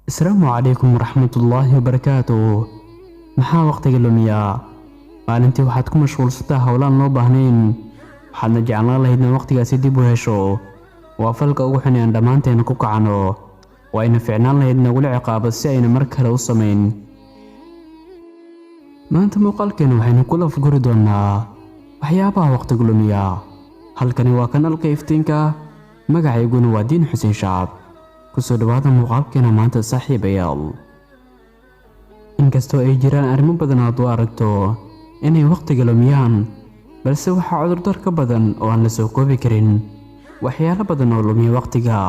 Asalaamu calaykum waraxmatullaahi wabarakaatuh. Maxaa waqtiga lumiyaa? Maalintii waxaad ku mashquulsantaa howlaan loo baahnayn, waxaadna jeclaan lahayd in waqtigaasi dib u hesho. Waa falka ugu xun ee aan dhammaanteen ku kacano. Waa ayna ficnaan lahayd nagula ciqaabo si ayna mar kale u samayn. Maanta muuqaalkeena waxaynu kula fuguri doonaa waxyaabaha waqtiga lumiya. Halkani waa kanaalka Iftiinka, magacayguna waa Diin Xuseen Shacab. Kusoo dhawaada muuqaalkeena maanta, saaxiibayaal. Inkastoo ay jiraan arrimo badan aad u aragto inay waqtiga lumiyaan, balse waxaa cudurdar ka badan oo aan la soo koobi karin waxyaalo badan oo lumiya waqtiga,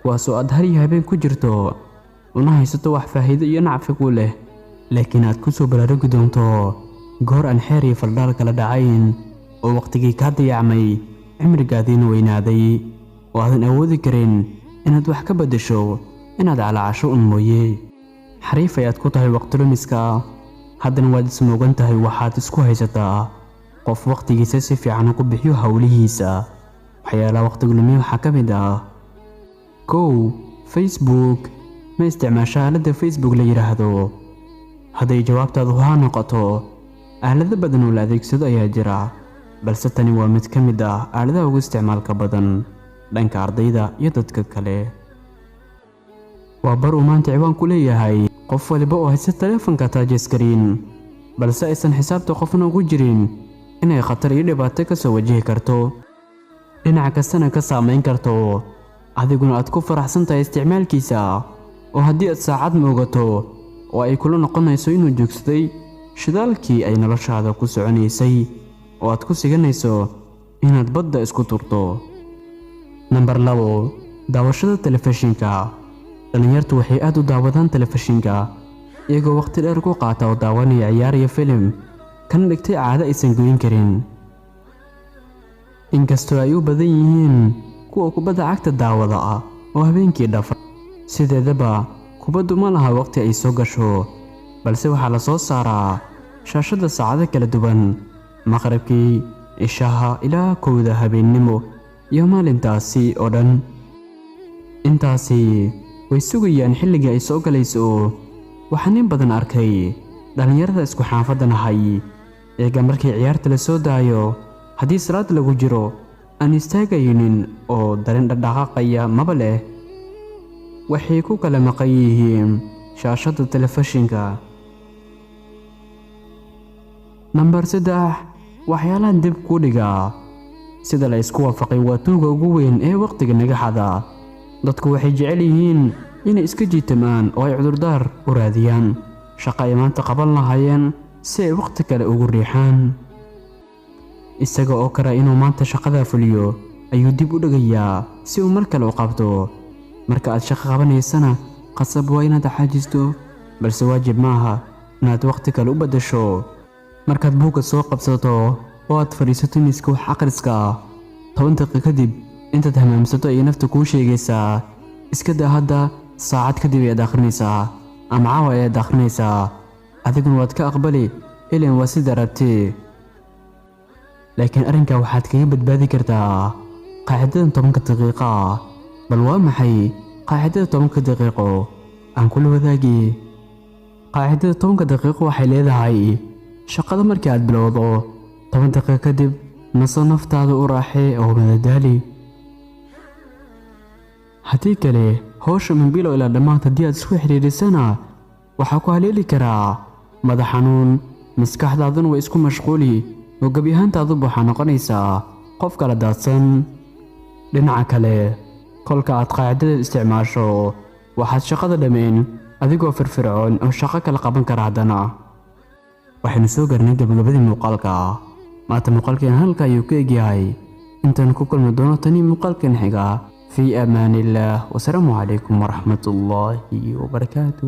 kuwaasoo aad har iyo habeen ku jirto una haysato wax faa'iido iyo nacfi ku leh, laakiin aad ku soo baraarugi doonto goor aan xeer iyo faldhaal kala dhacayn oo waqtigii kaa dayacmay, cimrigaadiina weynaaday, oo aadan awoodi karin inaad wax ka beddesho, inaad calaacasho un mooye. Xariif ayaad ku tahay waqti lumiska, haddana waad ismoogan tahay. Waxaad isku haysataa qof waqtigiisa si fiican ugu bixiyo howlihiisa. Waxyaalaha waqtiga lumiya waxaa ka mid ah: 1, Facebook. Ma isticmaasha aaladda Facebook la yidhaahdo? Hadday jawaabtaadu haa noqoto, aalado badan oo la adeegsado ayaa jira, balse tani waa mid ka mid ah aaladaha ugu isticmaalka badan dhanka ardayda iyo dadka kale. Waa bar uu maanta ciwaan ku leeyahay qof waliba oo haysta taleefanka touch screen, balse aysan xisaabta qofna ugu jirin inay khatar iyo dhibaato ka soo wajihi karto, dhinac kastana ka saamayn karto, adiguna aad ku faraxsan tahay isticmaalkiisa, oo haddii aad saacad moogato oo ay kula noqonayso inuu joogsaday shidaalkii ay noloshaada ku soconaysay, oo aad ku siganayso inaad badda isku turto. Nambar 2, daawashada telefishinka. Dhallinyartu waxay aad u daawadaan telefishinka, iyagoo waqti dheer ku qaata oo daawanaya ciyaar iyo filim, kana dhigtay caado aysan goyn karin. Inkastoo ay u badan yihiin kuwa kubadda cagta daawada ah oo habeenkii dhafa. Sideedaba kubaddu ma laha waqti ay soo gasho, balse waxaa la soo saaraa shaashadda saacado kala duwan, maqribkii, ishaha ilaa 1da habeennimo iyo maalintaasi oo dhan. Intaasi way sugayaan xilligii ay soo galayso. Waxaan in badan arkay dhallinyarada isku xaafadda nahay iyaga markii ciyaarta la soo daayo, haddii salaad lagu jiro aan istaagaynin oo dareen dhaqdhaqaaqaya maba leh. Waxay ku kala maqan yihiin shaashadda telefishinka. Nambar 3, waxyaalahan dib kuu dhigaa. Sida la isku waafaqay, waa tuuga ugu weyn ee waqtiga naga xada. Dadku waxay jecel yihiin inay iska jiitamaan oo ay cudurdaar u raadiyaan shaqo ay maanta qaban lahaayeen si ay waqti kale ugu riixaan. Isaga oo kara inuu maanta shaqada fuliyo ayuu dib u dhigayaa si uu mar kale u qabto. Marka aad shaqo qabanaysana, qasab waa inaad xaajisto, balse waajib maaha inaad waqti kale u beddesho. Markaad buugga soo qabsato oo aad fadhiisato miiska wax akhriska, 10 daqiiqo kadib intaad hamaamsato ayay nafta kuu sheegaysaa, "Iska daa hadda, saacad kadib ayaad akhrinaysaa ama caawa ayaad akhrinaysaa." Adiguna waad ka aqbali, ilan waa sida rabtee. Laakiin arrinkaa waxaad kaga badbaadi kartaa qaacidadan 10-ka daqiiqa. Bal waa maxay qaacidada 10-ka daqiiqo? Aan kula wadaagi. Qaacidada 10-ka daqiiqo waxay leedahay: shaqada markii aad bilowdo, 10 daqiiqo kadib naso, naftaada u raaxee oo madadaali. Haddii kale, howsha min bilow ilaa dhammaad haddii aad isku xidhiidhisana, waxaa ku haleeli karaa madax xanuun, maskaxdaaduna way isku mashquuli oo gebi ahaantaaduba waxaa noqonaysaa qof kala daadsan. Dhinaca kale, kolka aad qaacidada isticmaasho, waxaad shaqada dhammayn adigoo firfircoon oo shaqo kala qaban kara. Haddana waxaynu soo gaarnay gabagabadii muuqaalka maanta. Muuqaalkeen halka ayuu ku egyahay. Intaan ku kulmi doono tani muuqaalkan xiga, fii amaanillaah, wasalaamu calaykum waraxmatullaahi wabarakaatu.